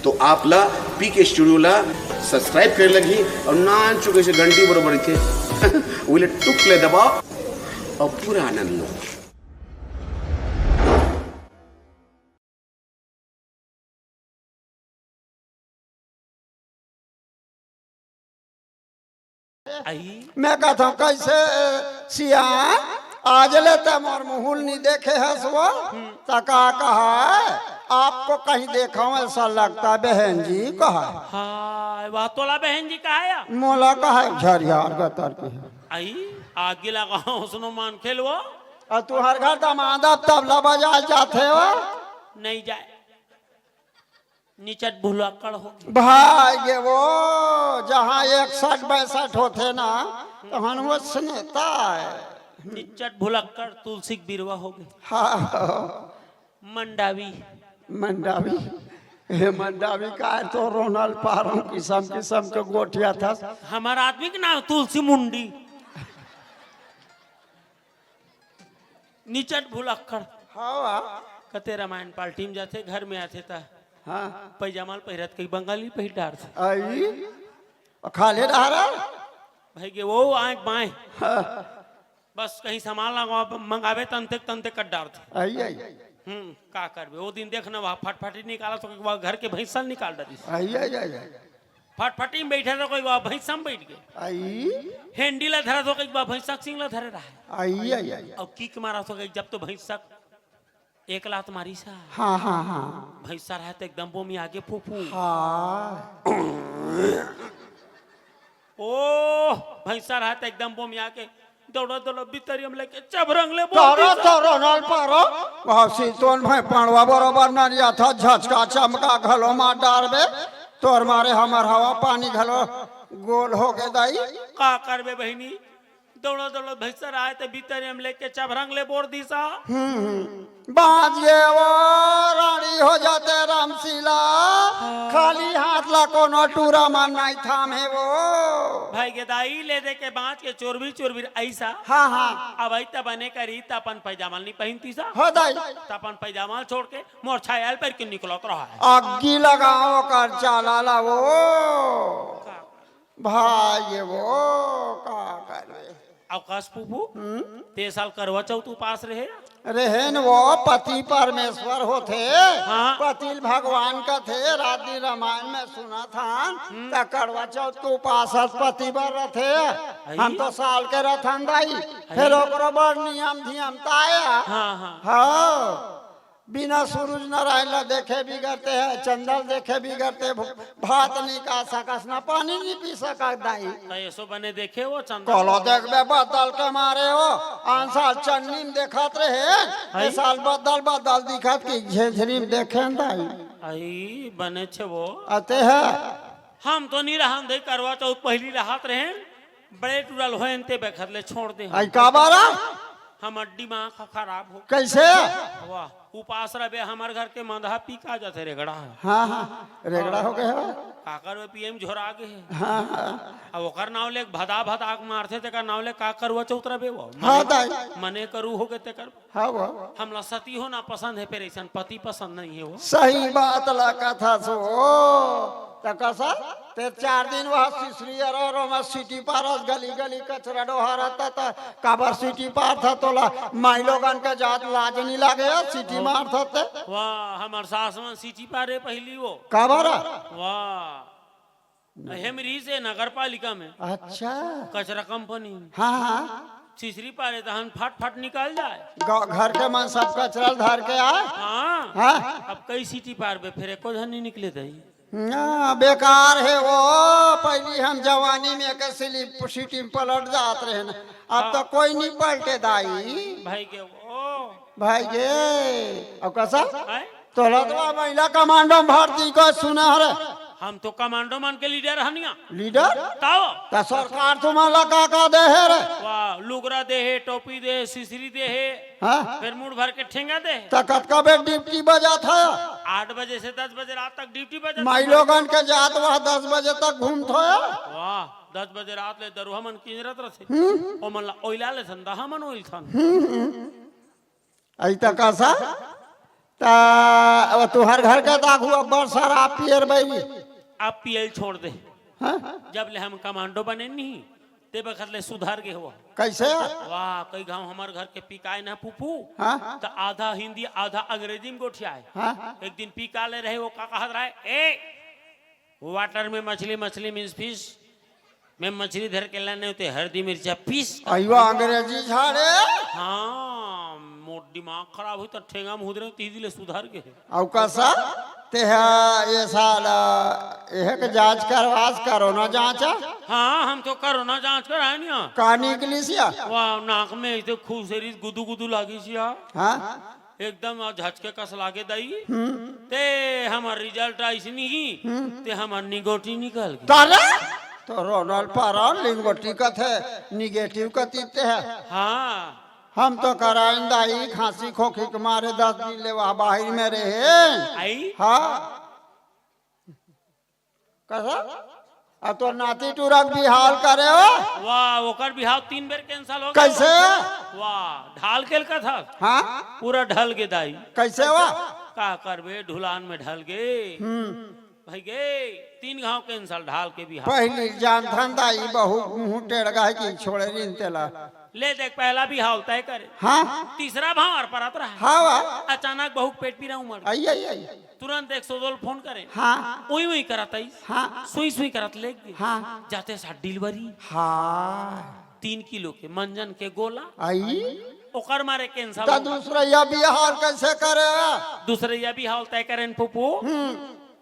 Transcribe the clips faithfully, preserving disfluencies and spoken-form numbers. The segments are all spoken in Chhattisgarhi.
तो आप ला पीके स्टूडियो ला सब्सक्राइब करे लगही और नान चुके से घंटी बरोबर इथे उले टुक ले दबाओ और पूरा आनंद लो। मैं कहता हूँ, कैसे सियान, आज ले ते मोर मुहुल नहीं देखे हस वो? त का कहा है, आपको कहीं देखा हूँ ऐसा लगता है, बहन जी कहा है। हाय वाह, तोला बहन जी कहा या? मोला कहा है, झरियार गतर की है। आई आगे लगा उसनो मान खेल वो। और तुहर घर दमाद अब तबला बजा जाते हो? नहीं जाए। निचट भुलक्कड़ हो गए। भाई ये वो जहाँ एक सठ बैसठ होते ना, तो हन वो स्नेता है। निचट भुलक्कड़ तुलसी के बिरवा हो गए। हाँ। मंडावी। मंडावी। हे मंडावी का है तो रोनल पारम किसम किसम के गोठिया था। हमार आदमी के नाम तुलसी मुंडी। निचट भुलक्कड़। हाँ। कते रामायण पार्टी में जाते, घर में आते ता। हाँ। पैजामा ल पहिरत कई बंगाली पहिर डारथे। आई। खाले डहरा। भाई के वो आए बाएं। हाँ। बस कहीं सामान लगा मंगावे तंते तंते कट डारथे। आई आई। हम्म, का करबे? वो दिन देखना वहाँ फटफटी निकाला तो वहाँ घर के भैंसा निकाल डाली। आई आई आई आई। फटफटी में बैठे तो कोई वहाँ भैंसा में बैठ गए। आई। हैंडी ला धरा तो कोई वहाँ भैंसा सिंग ला धरे रहा है। आई आई आई। और किक मारा तो जब तो भैंसा एक लात मारी सा। हाँ हाँ हाँ। भैंसा रहा तो एकदम बोमी आगे फूफू। हाँ। ओ भैंसा रहा तो एकदम बोमी आगे दौड़ा दौड़ा भीतरी हम लेके चबरंग ले बोल तोरो दी सा। तोरो नल पारो। वासी तोन भाई पाणवा बरोबर नरिया था झचका चमका घलो मार डारबे। तोर मारे हमर हवा पानी घलो गोल हो गए दाई। का करबे बहिनी? दौड़ो दौड़ो भैंसर आए ते भीतर हम लेके चबरंग ले बोर दीसा। हम्म, हम्म। बांच गे वो रानी हो जाते रामशीला। हाँ। खाली हाथ ला कोनो टूरा मन नहीं थामे वो। भाई गेदाई ले दे के बांच के चोरबीर चोरबीर ऐसा। हाँ हाँ। अब आई त बने करी त अपन पैजामा नहीं पहनती सा। हो दाई। त अपन पैजामा छोड़ के मोर छायल पर के निकलत रहा है। अग्गी लगाओ कर चाला ला वो। भाई ये वो का करबे। अवकाश फूफू, हम्म? ते साल करवा चौथ उपास रहे? रहे न वो पति परमेश्वर होथे। हाँ। पति भगवान कथे, रात दिन रामायण में सुना था। हम्म। त करवा चौथ के उपास पति बर रथे। हम तो साल के रथन दाई। फिर ओकरो बर नियम धियम ताया। हाँ, हाँ। हाँ। बिना सूरज नारायण ला देखे बिगड़ते हैं, चंदल देखे बिगड़ते, भ-, भात नहीं खा सकस ना पानी नहीं पी सकस दाई। त एसो बने देखे वो चंदल। कलो देखबे बदल के मारे हो, आन साल चन्नी में देखत रहे, हई? ए साल बदल बदल दिखत कि झेंझरी में देखे न दाई। आई बने छे वो। अते है। हम तो नहीं रहन दे करवा चौथ पहली रहत रहे, बड़े टूरल होए ते बेखत ले छोड़ दे। आई का बारा? हम अड्डी माँ खराब हो। कैसे? वाह। उपास रबे हमर घर के मंदहा पी का जाथे रेगड़ा। हाँ हाँ। रेगड़ा हो गए हो। काकर वे पीएम झोरा गे हे। हाँ हाँ। अब ओकर नाव ले भदा भदा आग मारथे तेकर नाव ले का करवा चौथ रबे वो। हाँ दाई। मने करू हो गए तेकर। हाँ वो। हमला सती होना पसंद है पर ऐसा पति पसंद नहीं है वो। सही बात ला कथा सो। त कसा ते चार दिन वह सिसरी अरो रो में सिटी पारस गली गली कचरा डोहारत त काबर सिटी पार था तोला माई लोगन के जात लाज नहीं लागे सिटी मार था ते। वाह हमर सास मन सिटी पारे पहली वो। काबर? वाह। हेमरी से नगर पालिका में। अच्छा। कचरा कंपनी। हाँ हाँ। सिसरी पारे तहन फट फट निकाल जाए। घर के मन सब कचरा धर के आए। हाँ। हाँ। अब कई सिटी पार बे फिर एको झन नहीं निकले दही। ना बेकार है वो। पहली हम जवानी में के स्लिप सिटी में पलट जात रहे ना। अब तो कोई नहीं पलटे दाई। भाई के वो। भाई के। अब कसा? तोला तो महिला कमांडो में भर्ती कर सुना रे। हम तो कमांडो मन के लीडर हनिया। लीडर? ताओ। त सरकार तुम्हाला का का दे है रे? वाह, लुगरा दे है, टोपी दे है, सिसरी दे है। हाँ? फिर मुड़ भर के ठेंगा दे है। त कतका बेर ड्यूटी बजा था? आठ बजे से दस बजे रात तक ड्यूटी बजा। माई लोगन के जात वह दस बजे तक घूम थो। वाह, दस बजे रात ले दरुहा मन किंजरत रथे। हम्म। ओ मन ला ओइला ले सन, दहा मन ओइल थन। हम्म, हम्म। आई त कसा? त अब तुहर घर के दाखू अब्बड़ शराब पियर बई। अब पियल छोड़ दे। हाँ? जब ले हम कमांडो बने नहीं, ते बखत ले सुधर गे हो। कैसे? वाह, कई घाव हमर घर के पिकाय ना फूफू। हाँ? त आधा हिंदी आधा अंग्रेजी में गोठियाय। हाँ? एक दिन पिका ले रहे, वो का कहत रहे, ए, वाटर में मछली, मछली मीन्स फिश, मैं मछली धर के लाने होते हरदी मिर्चा पीस। अइवा अंग्रेजी झाड़े। हाँ, मोर दिमाग खराब होई त ठेंगा मुहूद रहे, तीदी ले सुधर गे। अउ कसा? तेहा ये साल एह के जांच करवास, कोरोना जांच। हाँ, हम तो कोरोना जांच कराए नहीं। का निकलिस या? वाह, नाक में ऐसे खूब सेरी गुदू गुदू लागिस या। हाँ? एकदम झचके कस लागे दाई। हम्म। ते हमर रिजल्ट आइस नहीं, हम्म। ते हमर निगोटी निकल गे। तारे? तो रोनल पारा लिंगोटी कथे, निगेटिव कती ते है। हाँ। हम तो कराइन दाई, खांसी खोखी के मारे दस दिन ले वह बाहिर में रहे। आई? हाँ। कसा? अब तो नाती टूरा के बिहाव करे हो? वाह, ओकर बिहाव तीन बेर कैंसिल हो गे। कैसे? वाह, ढाल के कथा। हाँ? पूरा ढल गे दाई। कैसे हुआ? का करबे, ढुलान में ढल गे। हम्म। भाई गे, तीन घाव कैंसिल ढाल के बिहाव। पहली जानथन दाई, बहू मुंह टेढ़ गा है कि छोड़े रिन तेला। ले देख, पहला बिहाव तय करे। हाँ। तीसरा भांवर परत रहा। हाँ, वाह। अचानक बहू पेट पीरा उमड़। आई, आई, आई। तुरंत एक सौ दो ल फोन करे। हाँ। उई उई करत आइस। हाँ। सुई सुई करत लेग गे। हाँ। जाते साथ डिलीवरी। हाँ। तीन किलो के मंजन के गोला। आई। ओकर मारे कैंसिल त हो। दूसरा या बिहाव कैसे करे? दूसरा या बिहाव तय करेन फूफू। हम्म।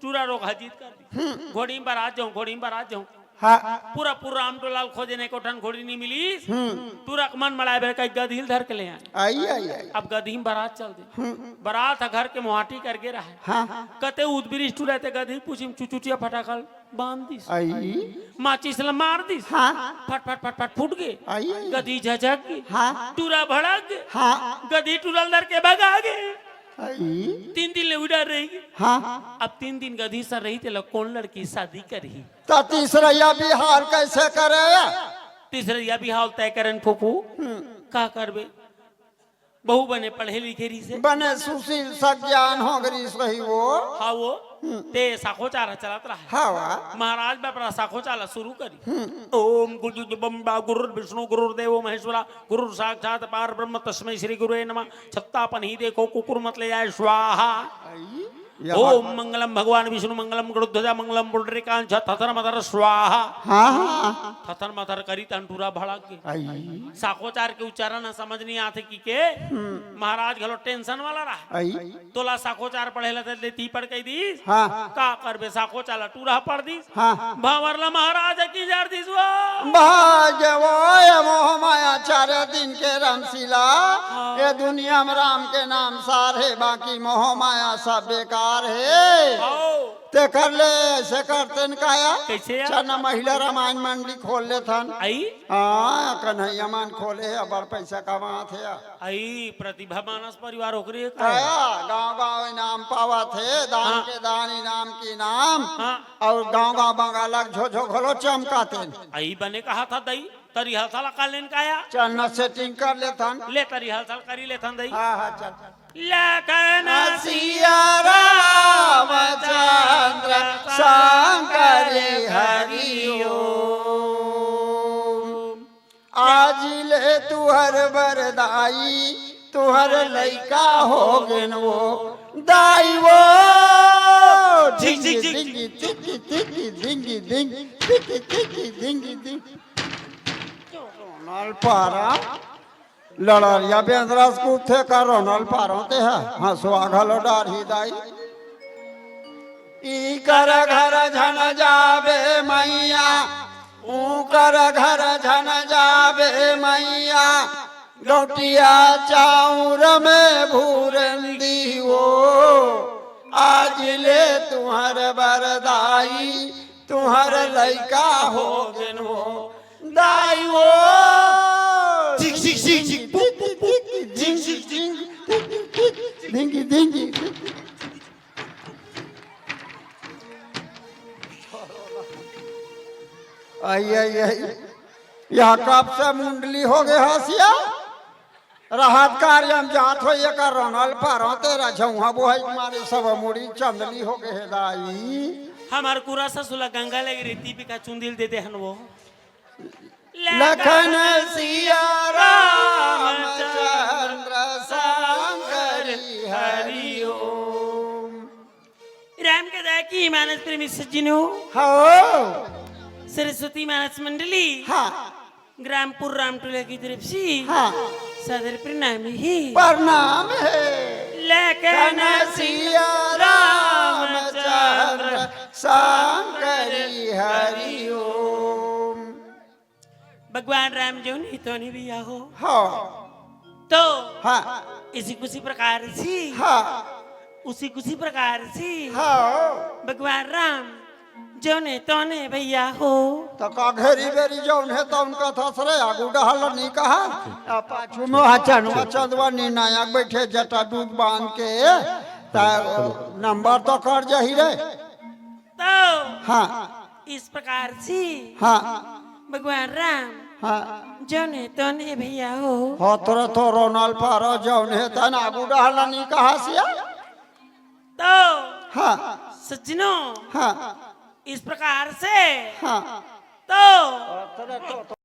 टूरा रोग हजीत कर दी। हम्म। घोड़ी में बरात जाऊं, घोड़ी में बरात जाऊं। हाँ। पूरा पूरा रामटोला ल खोजे ने, एको ठन घोड़ी नहीं मिलिस। हम्म। टूरा के मन मड़ाए बर कई गधी ल धर के ले आए। आई, आई, आई। अब गधी में बरात चल दे। हम्म। बरात ह घर के मोहाटी कर गे रहा। हाँ। कते उद ब्रिज टूरा ते गधी पूछी में चुचुचिया फटाका ल बांध दिस। आई। माचिस ल मार दिस। हाँ। फट, फट, फट, फट फूट गे। आई। गधी झझक गे। हाँ। टूरा भड़क गे। हाँ। गधी टूरा ल धर के भगा गे। आई। तीन दिन ले उडर रही गे। हाँ। अब तीन दिन गधी सर रही, तेला कौन लड़की शादी करही? त तीसरैया बिहाव कैसे करे? तीसरैया बिहाव तय करेन फूफू। हम्म। का करबे? बहू बने पढ़े लिखे रहिसे। बने सुशील सज्ञान हो गई सही वो। हाँ वो। हम्म। ते साखोचार चलत रहा। हाँ वा। महाराज बापरा साखोचार शुरू करी। हम्म। ओम गुरु बम्बा गुरुर्विष्णु गुरुर्देवो महेश्वरा गुरु साक्षात पार ब्रह्म तस्मै श्री गुरुवे नमः। छत्ता पनही देखो कुकुर मत ले जाए स्वाहा। आई, या ओम भगवान। मंगलम भगवान विष्णु मंगलम गरुध्वजा मंगलम पुंडरीकांच थथर मथर स्वाहा। हाँ, हाँ। थथर मथर करी तन टूरा भड़क गे। आई। साखोचार के उच्चारण ह समझ नहीं आथे कि के। हम्म। महाराज घलो टेंशन वाला रहा। आई। तोला साखोचार पढ़े ला दे ती पढ़ कही दीस। हाँ। का करबे साखोचार ला टूरा पढ़ दीस। हाँ। भांवर ला महाराज की जर दिस वो। भाग्य वो ये मोह माया चार दिन के रमशीला। हाँ। ये दुनिया में राम के नाम सार हे, बाकी मोह माया सब बेकार हे। आओ। ते कर ले, ऐसे करते न काया। कैसे या? चना महिला रामायण मंडी खोल लेथन। आई? हाँ, कन्हैया मन खोले हे, अबड़ पैसा कमात हे। आई, प्रतिभा मानस परिवार ओकरे हे का? आया, गांव गांव इनाम पावत हे, दान हाँ। के दान, इनाम के इनाम। हाँ। अउ गांव गांव बंगाला के झोझो घलो चमकातेन। आई बने कहा था दई, तरी हलसा ला कालेन काया? चल न सेटिंग कर लेथन। ले तरी हलसा ला करी लेथन दई। हाँ, हाँ, चल, चल। लखन सिया रामचंद्र शंकर हरि ओम। आज ले तुहर बरदाई, तुहर लइका हो गेन वो। दाई वो। झिंगी, झिंगी, झिंगी, झिंगी, झिंगी, झिंगी, झिंगी, झिंगी, झिंगी, झिंगी। रोनल पारा, लड़रिया बेंदरा से कूदथे का रोनल पारा ते ह, हंसवा घलो डारही दाई। ई कर घर झन जाबे मैया, ऊकर घर झन जाबे मैया, गौटिया चाउर में भूरन दीवो। आज ले तुहर बरदाई, तुहर लइका हो गेन हो, दाई वो। झिक, झिक, झिक, झिक, पुक, पुक, पुक, झिक, झिक, झिक, पुक, पुक, पुक, धिंगी, धिंगी। आई, आई, आई। यह कब से मुंडली हो गए हसिया? रहत कार्य म जात हो, एकर रोनल पारो तेरा झौहा बोहाई मारे सब मुड़ी चंदली हो गए हे दाई। हमर कुरा ससुला गंगा लगे रेती बिका चुंदिल दे देहन वो। लखन सिया रामचंद्र संकरी हरि ओम। राम के दया की मानस प्रेमी सज्जनों। हो। सरस्वती मानस मंडली। हाँ। ग्रामपुर रामटोला की तरफ से हाँ। सादर प्रणाम हे। प्रणाम हे। लखन सिया रामचंद्र संकरी हरि ओम। भगवान राम जो नहीं तो नहीं भैया हो। हाँ। तो हाँ। इसी कुसी प्रकार से हाँ। उसी कुसी प्रकार से हाँ। भगवान राम जौने तौने भैया हो। त का घेरी बेरी जौन हे तौन कथस रे, आगू डहल नहीं कहा, आ पाछू में हचन वचन वा निर्णायक बैठे जटा दूध बांध के, त नंबर तो कर जही रे। तो हाँ। इस प्रकार से हाँ। भगवान राम हाँ। जौने तौने भैया हो। हो तोरा तो रोनल पारो जौन हे तन आगू डहल नहीं कहा सिया। तो हाँ। सज्जनों हाँ। इस प्रकार से हाँ। तो